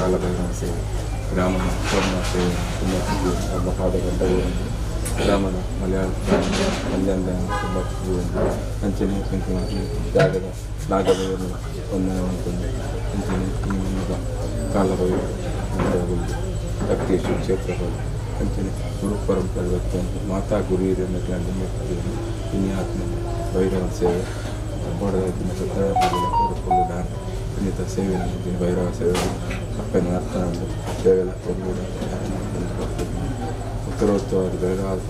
ಕಾಲಭೈರವ ಸೇವೆ ಗ್ರಾಮದ ಸೋಮನಾಥ ಸೇವೆ ತುಂಬ ಒಬ್ಬ ಪಾದಗಡ್ಡ ಗ್ರಾಮದ ಮಲಯಾಳ ಕಲ್ಯಾಣ ತುಂಬ ಅಂಚನೆ ಜಾಗದ ನಾಗಭೈರವನ ವಂದನೆ ಮಾಡ್ಕೊಂಡು ಅಂಚನೆ ಈ ಮಣ್ಣದ ಕಾಲಭೈರವ ಲಕ್ತೇಶ್ವರ ಕ್ಷೇತ್ರ ಅಂಚನೆ ಗುರು ಪರಂಪರೆ ಗೊತ್ತುಂಟು ಮಾತಾ ಗುರು ಹಿರಿಯರ ಇನಿ ಆತ್ಮ ಭೈರವನ ಸೇವೆ ಬೋಡದ ಸತ್ಯನಾರಾಯಣ ದಾನ ಇನ್ನಿತರ ಸೇವೆ ಭೈರವ ಸೇವೆ ಅಪ್ಪನ ಅರ್ಥ ಸೇವೆಲ್ಲ ಉತ್ತರೋತ್ತರವಾದ ಬೆಳಗಾದ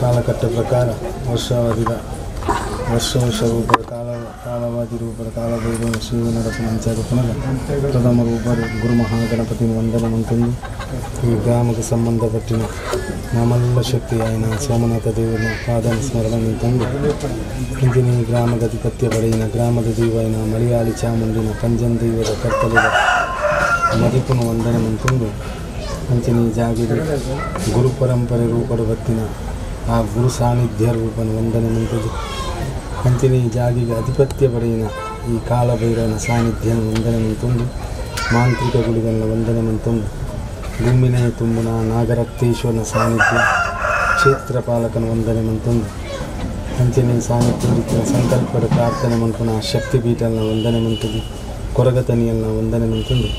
ಕಾಲಕಟ್ಟ ಪ್ರಕಾರ ವರ್ಷಾವಧಿದ ವರ್ಷ ವರ್ಷ ರೂಪದ ಕಾಲ ಕಾಲವಾದಿ ರೂಪದ ಕಾಲಭೈರವ ಶಿವ ನಡಪನ ಅಂಚಾದ ಪುನಃ ಪ್ರಥಮ ರೂಪದ ಗುರು ಮಹಾಗಣಪತಿ ವಂದನ ಮಂತಂದು ಈ ಗ್ರಾಮಕ್ಕೆ ಸಂಬಂಧಪಟ್ಟಿನ ಮಾಮಲ್ಲ ಶಕ್ತಿಯಾಯಿನ ಸೋಮನಾಥ ದೇವನ ಪಾದನ ಸ್ಮರಣೆ ತಂದು ಇಂದಿನ ಈ ಗ್ರಾಮದ ಅಧಿಪತ್ಯ ಪಡೆಯಿನ ಗ್ರಾಮದ ದೇವಾಯಿನ ಮಲಯಾಳಿ ಚಾಮುಂಡಿನ ಪಂಜನ್ ದೈವದ ಕರ್ತಲಿದ ಮದಿಪುನ ವಂದನೆ ಮಂತಂದು ಅಂಚಿನ ಈ ಜಾಗಿದ ಗುರು ಪರಂಪರೆ ರೂಪದ ಬತ್ತಿನ ಆ ಗುರು ಸಾನ್ನಿಧ್ಯ ರೂಪನ ವಂದನೆ ಮಂತದ್ದು ಅಂಚಿನ ಈ ಜಾಗಿಗೆ ಅಧಿಪತ್ಯ ಪಡೆಯಿನ ಈ ಕಾಲಭೈರವನ ಸಾನ್ನಿಧ್ಯ ವಂದನೆ ಮಂತೊಂದು ಮಾಂತ್ರಿಕ ಗುಳಿಗಳನ್ನ ವಂದನೆ ಮಂತೊಂದು ಗುಮ್ಮಿನೇ ತುಂಬುನ ನಾಗರಕ್ತೇಶ್ವರನ ಸಾನ್ನಿಧ್ಯ ಕ್ಷೇತ್ರ ಪಾಲಕನ ವಂದನೆ ಮಂತೊಂದು ಅಂಚಿನ ಸಾನ್ನಿಧ್ಯ ರೀತಿಯ ಸಂಕಲ್ಪದ ಪ್ರಾರ್ಥನೆ ಮಂಪುನ ಶಕ್ತಿಪೀಠನ ವಂದನೆ ಮಂತದ್ದು ಕೊರಗತನಿಯನ್ನ ವಂದನೆ ಮಂತೊಂದು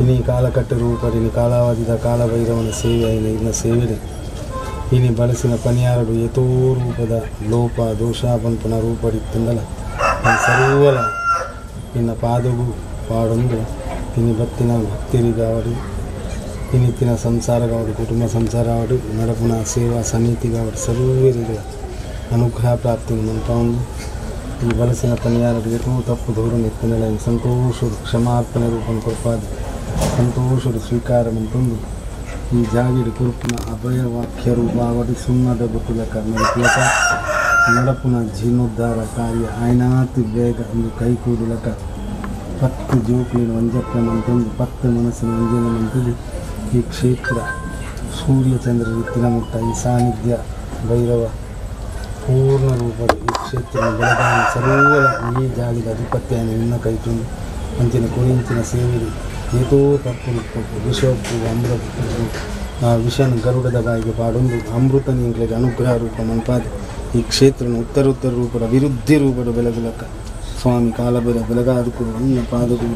ಇನಿ ಕಾಲಕಟ್ಟು ರೂಪಡಿನಿ ಕಾಲಾವಧಿದ ಕಾಲಭೈರವನ ಸೇವೆ అయిన ಇನ್ನ ಸೇವೆಡೆ ಇನಿ ಬಳಸಿನ ಪನಿಯಾರಡು ಯಥೋ ರೂಪದ ಲೋಪ ದೋಷ ಪನ್ಪುನ ರೂಪಡಿತ್ತಂದಲ ಸರ್ವಲ ಇನ್ನ ಪಾದಗು ಪಾಡೊಂದು ಇನಿ ಬತ್ತಿನ ಭಕ್ತರಿಗಾವಡು ಇನ್ನಿತ್ತಿನ ಸಂಸಾರಗಾವಡು ಕುಟುಂಬ ಸಂಸಾರವಾಡು ನಡಪುನ ಸೇವಾ ಸಮಿತಿಗಾವಡು ಸರ್ವರಿಗೆ ಅನುಗ್ರಹ ಪ್ರಾಪ್ತಿ ಮನ್ಪೊಂದು ಈ ಬಳಸಿನ ಪನಿಯಾರಡು ಯಥೋ ತಪ್ಪು ಧೋರಣೆ ಇತ್ತಂದಲ ಸಂತೋಷದ ಕ್ಷಮಾರ್ಪಣೆ ರೂಪನ ಕೊರ್ಪಾದ ಸಂತೋಷದ ಸ್ವೀಕಾರ ಮಂತೊಂದು ಈ ಜಾಗಿಡು ಕುರುಪುನ ಅಭಯ ವಾಕ್ಯ ರೂಪಾವಡಿ ಸುಣ್ಣದ ಬುಟ್ಟುಲಕ ನಡಪುಲಕ ನಡಪುನ ಜೀರ್ಣೋದ್ಧಾರ ಕಾರ್ಯ ಆಯ್ನಾತಿ ಬೇಗ ಒಂದು ಕೈಕೂಡುಲಕ ಪತ್ತು ಜೋಕುಲಿನ ಒಂಜಪ್ಪೆ ಮಂತೊಂದು ಪತ್ತು ಮನಸ್ಸಿನ ಒಂಜನೆ ಮಂತದ್ದು ಈ ಕ್ಷೇತ್ರ ಸೂರ್ಯಚಂದ್ರ ತಿರಮುಟ್ಟ ಈ ಸಾನ್ನಿಧ್ಯ ಭೈರವ ಪೂರ್ಣ ರೂಪದ ಈ ಕ್ಷೇತ್ರ ಬೆಳಗಾವಿ ಸರ್ವಲ ಈ ಜಾಗಿದ ಅಧಿಪತ್ಯ ನಿನ್ನ ಕೈತುಂಡು ಅಂಚಿನ ಕೊರಿಂಚಿನ ಸೇವೆಗೆ ಏತೋ ತಪ್ಪು ವಿಷೋಪ್ಪು ಅಮೃತ ವಿಷನ್ ಗರುಡದ ಬಾಯಿಗೆ ಪಾಡೊಂದು ಅಮೃತ ನಿಂಗಳಿಗೆ ಅನುಗ್ರಹ ರೂಪ ಮನ್ಪಾದ ಈ ಕ್ಷೇತ್ರನ ಉತ್ತರೋತ್ತರ ರೂಪದ ಅಭಿವೃದ್ಧಿ ರೂಪದ ಬೆಳಗುಲಕ ಸ್ವಾಮಿ ಕಾಲಭೈರವ ಬೆಳಗಾದು ಕೊಡು ಅನ್ನ ಪಾದಗಳು.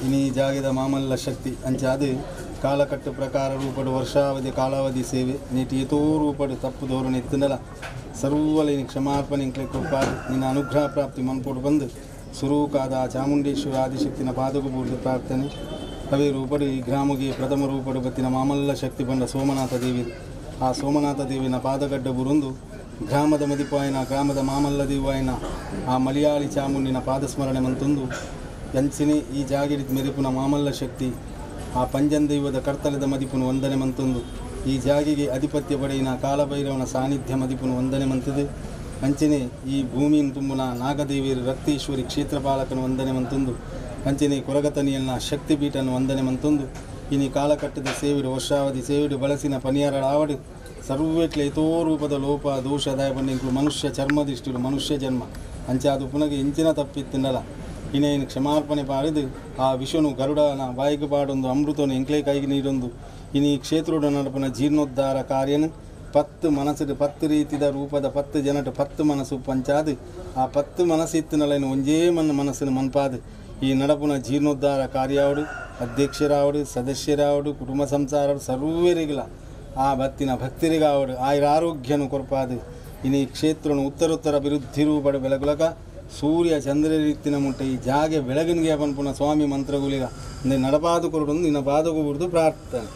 ಇನಿ ಜಾಗದ ಮಾಮಲ್ಲ ಶಕ್ತಿ ಅಂಚಾದ ಕಾಲಕಟ್ಟು ಪ್ರಕಾರ ರೂಪಡು ವರ್ಷಾವಧಿ ಕಾಲಾವಧಿ ಸೇವೆ ನೀಟಿ ಏತೋ ರೂಪಡು ತಪ್ಪು ಧೋರಣೆ ಇತ್ತಂದಲ ಸರ್ವಲಿನ ಕ್ಷಮಾರ್ಪಣೆ ಕೃಪಾದ ನಿನ್ನ ಅನುಗ್ರಹ ಪ್ರಾಪ್ತಿ ಮನ್ಪೋಡು ಬಂದು ಸುರೂಕಾದ ಚಾಮುಂಡೇಶ್ವರಿ ಆದಿಶಕ್ತಿನ ಪಾದಕು ಬೂರ್ದು ಪ್ರಾರ್ಥನೆ. ಅವೇ ರೂಪಡು ಈ ಗ್ರಾಮಗೆ ಪ್ರಥಮ ರೂಪಡು ಬತ್ತಿನ ಮಾಮಲ್ಲ ಶಕ್ತಿ ಬಂಡ ಸೋಮನಾಥ ದೇವಿ. ಆ ಸೋಮನಾಥ ದೇವಿನ ಪಾದಗಡ್ಡ ಬುರುಂದು ಗ್ರಾಮದ ಮದಿಪಾಯನ ಗ್ರಾಮದ ಮಾಮಲ್ಲ ದೇವಾಯನ ಆ ಮಲಯಾಳಿ ಚಾಮುಂಡಿನ ಪಾದಸ್ಮರಣೆ ಮಂತೊಂದು ಎಂಚಿನೇ ಈ ಜಾಗಿರಿತ್ ಮೆರಿಪುನ ಮಾಮಲ್ಲ ಶಕ್ತಿ ಆ ಪಂಜನ್ ದೈವದ ಕರ್ತಲದ ಮದಿಪುನ ವಂದನೆ ಮಂತೊಂದು ಈ ಜಾಗಿಗೆ ಅಧಿಪತ್ಯ ಪಡೆಯಿನ ಕಾಲಭೈರವನ ಸಾನ್ನಿಧ್ಯ ಮದಿಪುನ ವಂದನೆ ಮಂತದೆ. ಅಂಚನೆ ಈ ಭೂಮಿಯನ್ನು ತುಂಬುನ ನಾಗದೇವಿಯರು ರಕ್ತೇಶ್ವರಿ ಕ್ಷೇತ್ರಪಾಲಕನ ವಂದನೆ ಮಂತೊಂದು ಅಂಚನೆ ಕೊರಗತನಿಯನ್ನ ಶಕ್ತಿಪೀಠನ ವಂದನೆ ಮಂತೊಂದು ಇನಿ ಕಾಲಕಟ್ಟದ ಸೇವಿಡು ವರ್ಷಾವಧಿ ಸೇವಿಡು ಬಳಸಿನ ಪನಿಯಾರಳಾವಡು ಸರ್ವೇಟ್ಲೆ ಏತೋ ರೂಪದ ಲೋಪ ದೋಷ ದಾಯ ಪಂಡಿಂಕ್ಲು ಮನುಷ್ಯ ಚರ್ಮದಿಷ್ಟಿಡು ಮನುಷ್ಯ ಜನ್ಮ ಅಂಚಾದು ಪುನಗೆ ಇಂಚಿನ ತಪ್ಪಿತ್ತಿನ್ನಲ ಇನ್ನೇನು ಕ್ಷಮಾರ್ಪಣೆ ಪಾಡಿದು ಆ ವಿಷನು ಗರುಡನ ಬಾಯಿಗೆ ಪಾಡೊಂದು ಅಮೃತನು ಎಂಕ್ಲೆ ಕೈಗೆ ನೀಡೊಂದು ಇನಿ ಕ್ಷೇತ್ರೋಡ ನಡಪನ ಜೀರ್ಣೋದ್ಧಾರ ಕಾರ್ಯನು ಪತ್ತು ಮನಸ್ಸು ಪತ್ತು ರೀತಿದ ರೂಪದ ಪತ್ತು ಜನಟ ಪತ್ತು ಮನಸ್ಸು ಪಂಚಾದು ಆ ಪತ್ತು ಮನಸ್ಸು ಇತ್ತಿನಲೈನು ಒಂಜೇ ಮನ್ನ ಮನಸ್ಸನ್ನು ಮನ್ಪಾದು ಈ ನಡಪುನ ಜೀರ್ಣೋದ್ಧಾರ ಕಾರ್ಯಾವಡು ಅಧ್ಯಕ್ಷರಾವಡು ಸದಸ್ಯರಾವಡು ಕುಟುಂಬ ಸಂಸಾರಡು ಸರ್ವರಿಗಲ ಆ ಭಕ್ತಿನ ಭಕ್ತರಿಗಾವಡು ಆಯುರ ಆರೋಗ್ಯನು ಕೊರ್ಪಾದು ಇನಿ ಕ್ಷೇತ್ರನು ಉತ್ತರೋತ್ತರ ಅಭಿವೃದ್ಧಿ ರೂಪಡು ಬೆಳಗುಲಕ ಸೂರ್ಯ ಚಂದ್ರ ರೀತಿನ ಮುಟ್ಟೆ ಈ ಜಾಗೆ ಬೆಳಗಿನಿಗೆ ಪನ್ಪುನ ಸ್ವಾಮಿ ಮಂತ್ರಗುಲಿಗ ಅಂದ್ರೆ ನಡಪಾದು ಕೊರಡು ನಿನ್ನ ಪಾದಕು ಬಿಡ್ದು ಪ್ರಾರ್ಥನೆ.